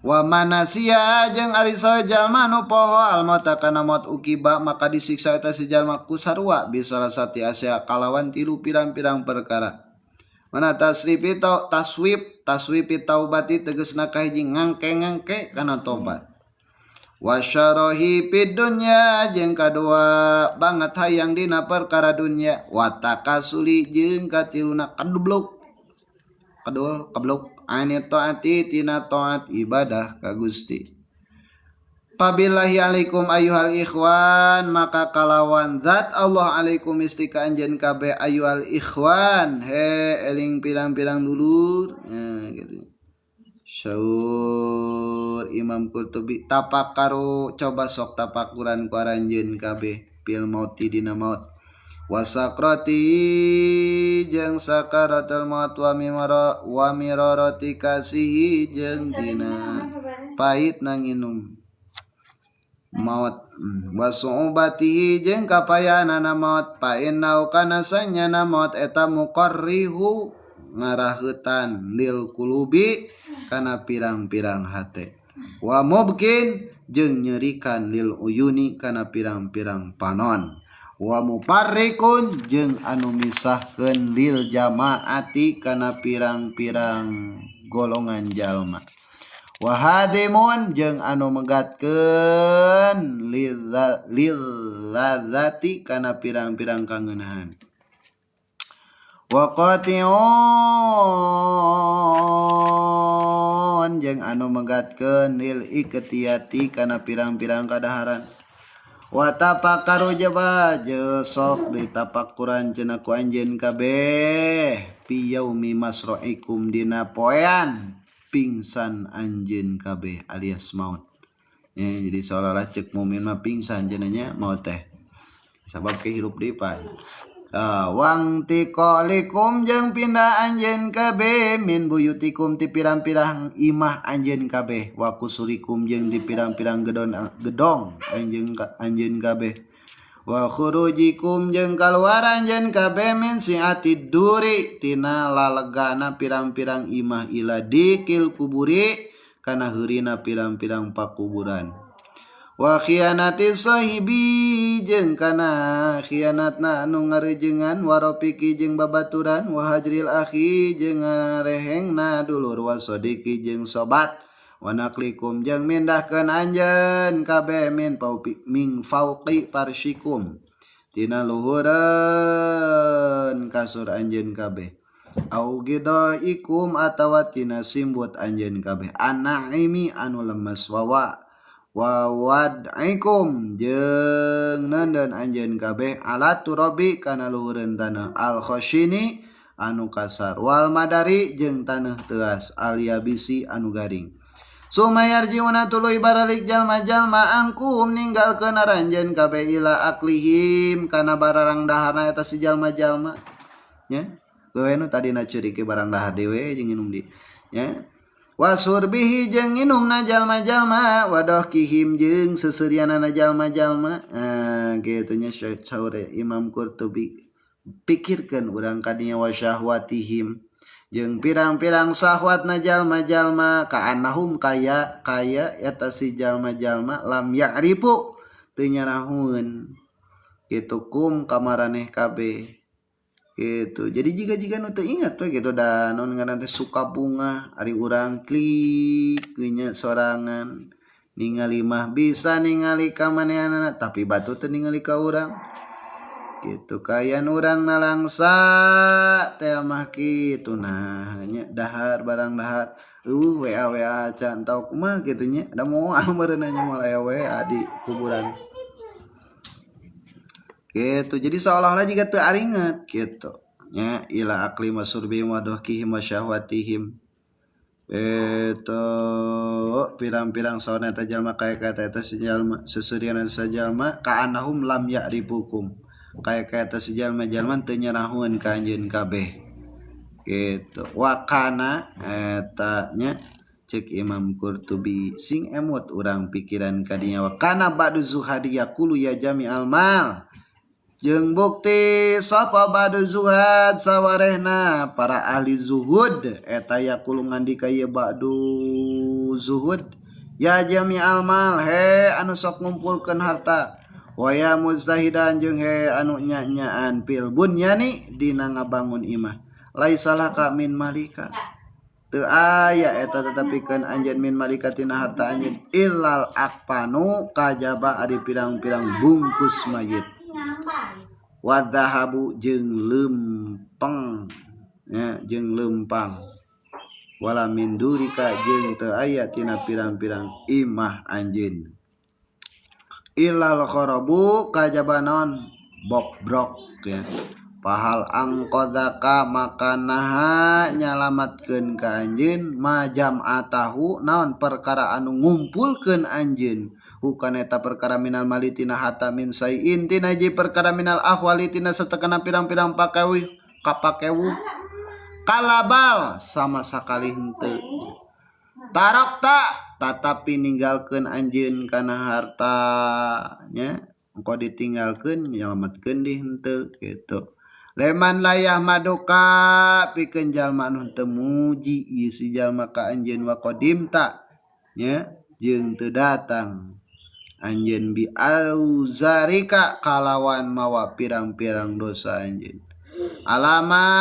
Wa manasia jeung ari saha jalma nu poho al mauta kana maot ukiba maka disiksa eta si jalma ku sarua bisalasati asya kalawan tilu pirang-pirang perkara. Mana tasrifi taswib taswifi taubati tegasna kahiji ngangke-ngangke kana tobat. Wasyarahi fid dunya jeung kadua banget hayang dina perkara dunya. Wa takasuli jeung katiluna kadubluk kadul kabluk ani taati tina taat ibadah ka Gusti. Pabillahi alaikum ayyuhal ikhwan maka kalawan zat Allah alaikum istika anjeun kabeh ayyuhal ikhwan he eling pirang-pirang dulur ya, gitu. Syaur Imam Qurtubi tapakaru coba sok tapakuran ku aranjeun kabeh fil mauti dina maut. Wasakrati jeung sakaratul maut wa mimara wa mirarati kasihi jeung dina pahit nanginum maut. Wasu'ubatihi jeung kapayanana maut fa innau kana sanyana maut eta muqarrihu ngaraheutan lil qulubi kana pirang-pirang hate. Wa mubkin jeung nyerikan lil uyuni kana pirang-pirang panon. Wa muparrikun jeung anu misahkeun lil jamaati kana pirang-pirang golongan jalma. Wa hadimun jeung anu megatkeun lil ladzati kana pirang-pirang kangenahan. Wa qati'un jeung anu megatkeun lil iktiyati kana pirang-pirang kadaharan. Wa tafakkaru jaba sok ditapakuran cenah ku anjeun kabeh fi yaumi masra'ikum dina poean pingsan anjeun kabeh alias maut. Ya, jadi seolah-olah cek mukmin mah pingsan cenah maut teh. Sabab ke hirup deui pan. Wang tiqalikum jeung pindah anjeun kabeh min buyutikum ti pirang-pirang imah anjeun kabeh wa kusurikum jeung di pirang-pirang gedong anjeun kabeh wa khurujikum jeung kaluar anjeun kabeh min siati duri tina lalegana pirang-pirang imah ila dikil kuburi kana heurina pirang-pirang pakuburan. Wa khianati sahibi jeung kana khianatna anu ngarejengan warofiki jeung babaturan wa hajril akhi jeung ngarehengna dulur wa sadiqi jeung sobat wa naqlikum jeung mindahkeun anjeun kabeh min paupi ming fauqi parshikum tina luhureun kasur anjeun kabeh au gidaikum atawa tina simbut anjeun kabeh anaimi anu lemes wawa wa wad'ikum jeung neundeun anjeun kabeh ala turabi kana luhureun taneuh al khashini anu kasar wal madari jeung taneuh teuas al yabisi anu garing. Sumayarjiuna tuluy baralik jalma-jalma angkum ninggalkeun aranjeun kabeh ila aklihim kana bararang daharna eta si jalma-jalma nya. Geus nu tadina ceurikeun barang dahar dewe jeung inum di nya. Wasurbihi jeung inumna jalma-jalma wadohkihim jeung seserianana jalma-jalma. Kitu nya saur Imam Qurtubi pikirkeun urang kadinya wasyahwatihim jeung pirang-pirang syahwatna jalma-jalma kaanahum kaya kaya eta si jalma-jalma lam ya'rifu teu nyarahueun kitu kum kamaraneh kabeh. Gitu. Jadi jika-jika nu teu ingat we gitu da naon ngaran teh suka bunga ari urang klik nya sorangan ningali mah bisa ningali ka manehanana tapi batu teu ningali ka urang. Gitu kaya urang nalangsa teh mah kitu nah nya dahar barang dahar WA WA can tau kumaha kitu nya da moal meureun nya moal aya WA di kuburan. Gitu. Jadi seolah-olah jika teu aringet gitu. Nya ila akli masurbi wa dohkihim wa syahwatihim. Eta pirang-pirang sauna eta jalma kaya kaya eta si jalma seserian eta jalma ka'annahum lam ya'rifukum kaya kaya eta si jalma-jalma teu nyerahueun ka anjeun kabeh gitu. Wakana eta nya cek Imam Qurtubi sing emut urang pikiran kadinya wakana ba'du zuhadi yaqulu ya jami'al mal jeung bukti sapa ba'du zuhad sawarehna para ahli zuhud eta yaqulu ngandika ye ba'du zuhud ya jami'al mal he anu sok ngumpulkeun harta wa ya mujtahidan jeung he anu nya-nyaan fil bunyani dina ngabangun imah laisa laka min malika teu aya eta tetepikeun anjeun min malika tina harta anjeun illal akfanu kajaba ari pirang-pirang bungkus mayit wadhahabu jeung lempeng ya jeung lempang wala min durika jeung teu aya tina pirang-pirang imah anjeun illal kharabu kajaba naon bokbrok ya pahal angqadaka maka naha nyalamatkeun ka anjeun majam atahu naon perkara anu ngumpulkeun anjeun bukan eta perkara minal mali tina harta min sayin tina hiji perkara minal ahwali tina satekana pirang-pirang pakawi kapakewu kalabal sama sakali henteu tarokta tatapi ninggalkeun anjeun kana harta nya engko ditinggalkeun nyalamatkeun di henteu kitu leman layah maduka pikeun jalma anu teu muji ieu si jalma ka anjeun wa qadimta nya jeung teu datang anjeun bi auzarika kalawan mawa pirang-pirang dosa anjeun alaman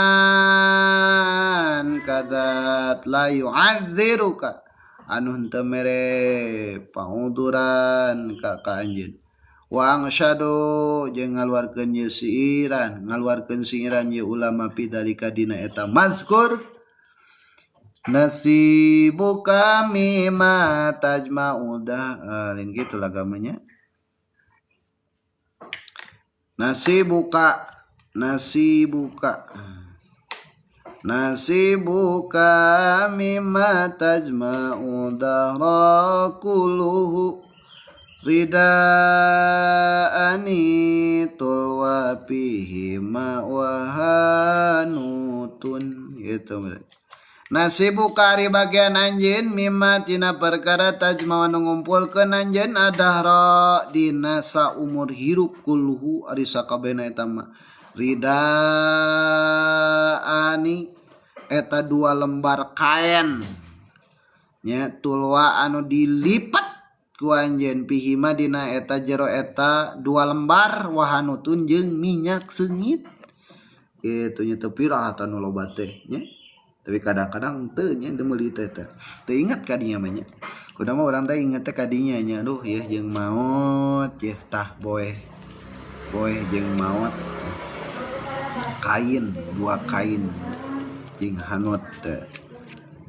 kadat la yu'adziruka anu henteu mere panguduran ka anjeun wa angsyadu jeung ngaluarkeun ye siiran ngaluarkeun siiran ye ulama pidalika dina eta mazkur nasibuka mimma tajma'u dah lain kitu lagamanya nasibuka nasibuka nasibuka mimma tajma'u dahra kulluhu ridaani tulwa fihi ma wahanutun gitu. Nasibuka ari bagian anjeun mimma tina perkara tajma anu ngumpulkeun anjeun adahra dina saumur hirup kulluhu ari sakabehna eta mah ridaani eta dua lembar kain nya tulwa anu dilipat ku anjeun pihima dina eta jero eta dua lembar wahanutun jeung minyak seungit kitu nya teu pirah anu loba teh nya. Tapi kadang-kadang teu nya teu meuli teh teh. Teu ingat ka dinya mah nya. Kudu mah urang teh inget teh ka dinya nya. Aduh yeuh jeung maot yeuh tah boeh. Boeh jeung maot. Kain, dua kain jeung hanut teh.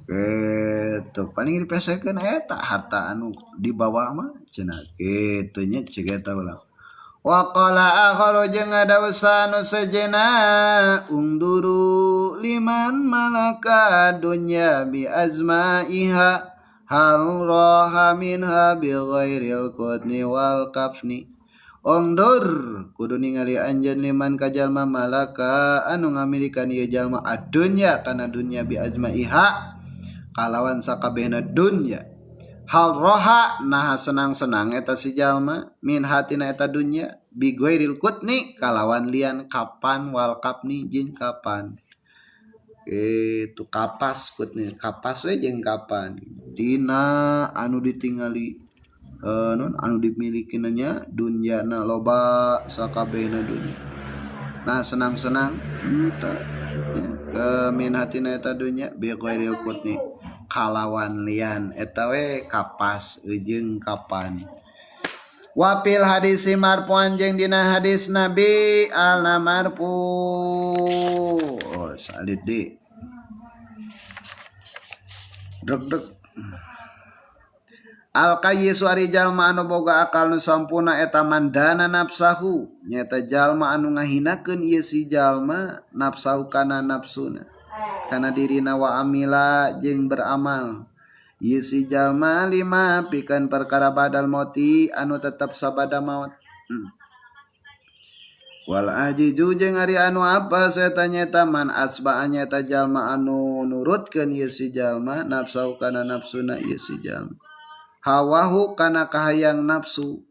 Kitu paling dipesekeun eta harta anu dibawa mah cenah kitu nya ceuk eta ulah. Wa qala akharu jeung ngadawusan nu sejenna unduru liman malaka dunya bi azmaiha hal raha minha bi ghairil qutni wal kafni undur kudu ningali anjeun liman ka jalma malaka anu ngamilikan ieu jalma adunya kana dunya bi azmaiha kalawan sakabehna dunya hal roha naha senang-senang eta si jalma min hatina eta dunya bi ghairil qutni kalawan lian kapan wal kafni jeung kapan itu kapas kutni kapas we jeung kapan dina anu ditingali non anu dimiliki nya dunyana loba sakabehna dunya nah senang-senang henteu nya min hatina eta dunya bi ghairil qutni kalawan lian eta we kapas jeung kapan wapil hadis marfu'an jeung dina hadis Nabi alna marfu oh salit di deg-deg al kayyisu ari jalma anu boga akal nu sampurna eta mandana nafsahu nyaeta jalma anu ngahinakeun ieu si jalma nafsahu kana nafsuna Kana dirina wa amila jeung beramal ieu si jalma lima pikeun perkara badal mauti anu tetep sabada maut. Wal ajiju jeung ari anu apes eta nyaeta man asba'a nyaeta jalma anu nurutkeun ieu si jalma nafsu kana nafsuna ieu si jalma hawahu kana kahayang nafsu.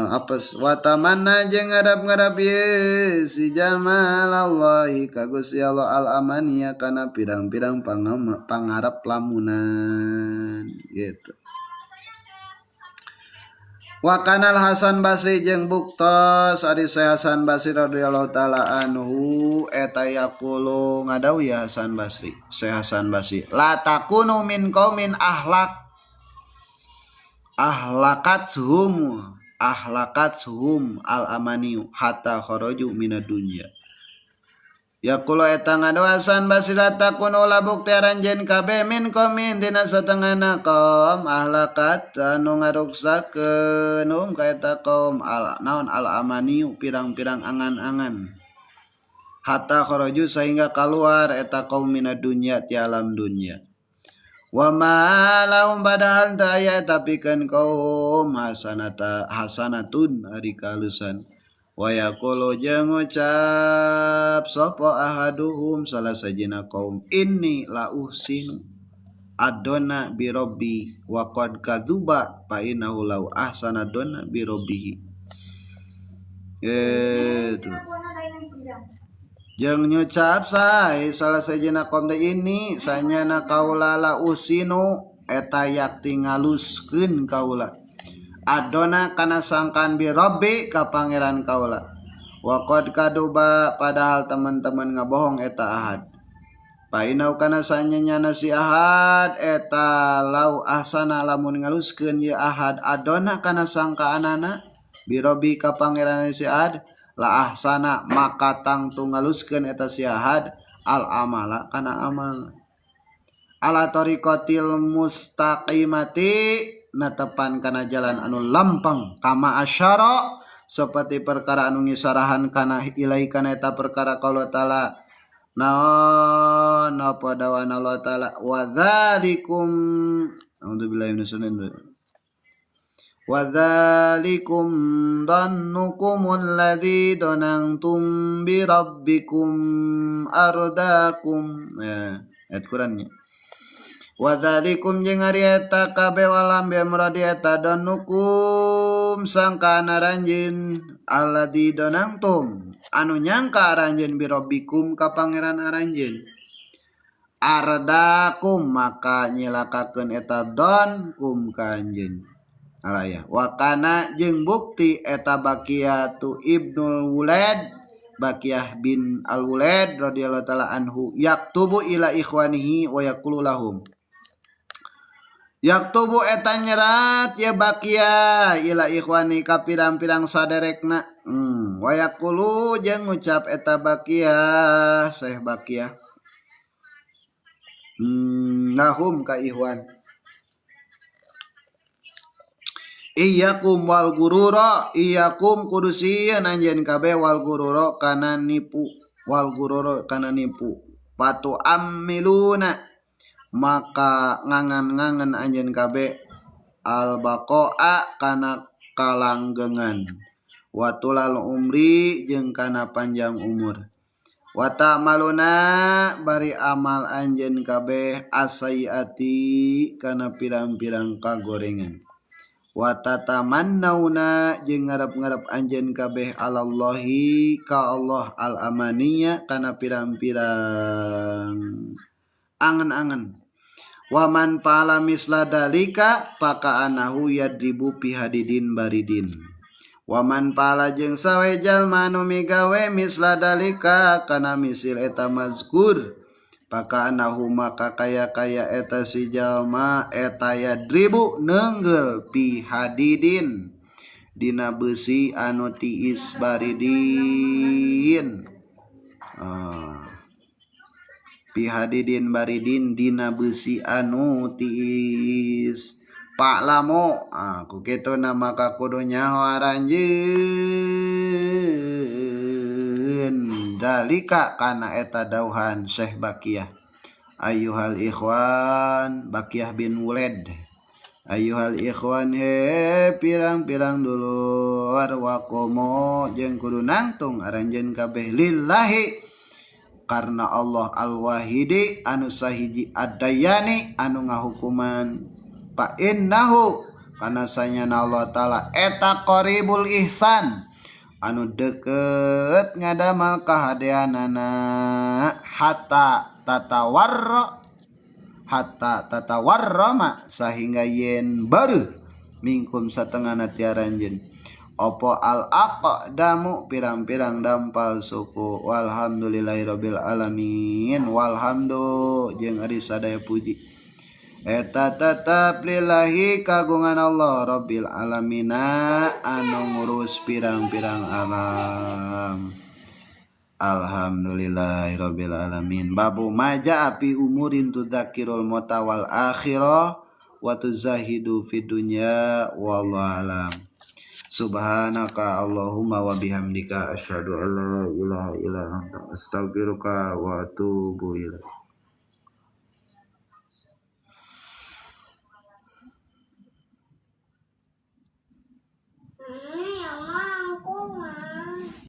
Apes watamanna jeung ngarap-ngarap ieu si jalma alallahi ka Gusti Allah al amaniya kana pirang-pirang pangarep lamunan gitu. Wa kanal Hasan Basri jeung buktos ari Hasan Basri radhiyallahu taala anhu eta yaqulu ngadau ya Hasan Basri, Syekh Hasan Basri la takunu min qaumin ahlak ahlakathum al amaniyu hatta kharaju minad dunya. Yaqulu eta ngadu Hasan Basri la takunu la bukti aranjeun kabeh min qaumin dina satengahna kaum ahlakat anu ngaruksakeun hum ka eta kaum al naon al amaniyu pirang-pirang angan-angan hatta kharaju sehingga keluar eta kaum minad dunya ti alam dunya. Wa ma lahum padahal teu aya tapi kan kaum hasanata hasanatun ari kalusan. Wa yaqulu jeung ngucap sapa ahaduhum salah sajina kaum inni la uhsinu adona bi rabbi wa qad kadzuba fa innahu law ahsana dona bi rabbihi. Gitu. Jeung nyucap sae salah sajina kaum teh ini sanyana kaula la usinu eta yakti ngaluskeun kaula adona kana sangkan bi rabbi ka pangeran kaula wa qad kaduba padahal teman-teman ngabohong eta ahad painau kana sanyana si ahad eta lau ahsana lamun ngaluskeun ye ahad adona kana sangkaanana bi rabbi ka pangeran si ahad la ahsana maka tangtu ngaluskeun eta si ahad al amala kana amal ala tariqatil mustaqimati natepan kana jalan anu lampang kama asyara seperti perkara anu ngisarahan kana ilai kana eta perkara qala taala naon apa dawana Allah taala wa dzalikum a'udzubillahi minasyaitonir wa dzalikum dhannukumul ladzi dhanantum bi rabbikum ardakum. Ya, ayat Qur'annya. Wa dzalikum jeung ari eta kabeh walam bi amradi eta dhannukum sangkaan aranjeun alladzi dhanantum anu nyangka aranjeun bi rabbikum ka pangeran aranjeun ardakum maka nyilakakeun eta don kum ka anjeun. Alaya wa kana jeung bukti eta Baqiyatu Ibnul Wulad Baqiyah bin Al-Wulad radhiyallahu taala anhu yaktubu ila ikhwanihi wa yaqulu lahum yaktubu eta nyerat ya Baqiyah ila ikhwani ka pirang-pirang saderekna wa yaqulu jeung ngucap eta Baqiyah Syekh Baqiyah lahum ka ikhwan Iyyakum wal gurura iyyakum kudusian anjeun kabeh wal gurura kana nipu wal gurura kana nipu patu amiluna maka ngangan-ngangan anjeun kabeh al baqaa kana kalanggengan wa tulal umri jeung kana panjang umur wa ta'maluna bari amal anjeun kabeh asayiati kana pirang-pirang kagorengan wa tatamannauna jeung ngarep-ngarep anjeun kabeh alallahi ka Allah al amaniya kana pirang-pirang angen-angen wa man fa'ala misla dalika fakaanahu yadribu fi hadidin baridin wa man fa'ala jeung sawe jalma anu migawe misla dalika kana misil eta mazkur pakaanahu maka kaya-kaya eta si jalma eta yadribu nenggel pi hadidin dina beusi anu tiis baridin pi hadidin baridin dina beusi anu tiis Pak Lamo ku kitu na maka kudu nyaho aranjeun aranjeun dalika kana eta dauhan Syekh Bakiyah. Ayyuhal ikhwan Bakiyah bin Wuled. Ayyuhal ikhwan he pirang-pirang dulur waqomo jeung kudu nangtung aranjeun kabeh lillahi karena Allah al-wahidi anu sahiji ad-dayani anu ngahukuman. Fa innahu kana sanyana Allah taala eta qaribul ihsan anu deket ngadamal kahadeanana hatta tatawarra hatta tatawarrama sahingga yen baru mingkum satengahna ti aranjeun apa al aqdamu pirang-pirang dampal suku. Walhamdulillahirabbil alamin. Walhamdu jeung ari sadaya puji eta tetep lillahi kagungan Allah rabbil alamina anu ngurus pirang-pirang alam. Alhamdulillahirabbil alamin. Babu maja fi umurin tudzakirul mauta wal akhirah wa tuzahidu fid dunya wallahu alam. Subhanaka Allahumma wa bihamdika asyhadu an la ilaha illa anta astaghfiruka wa atubu ilaik.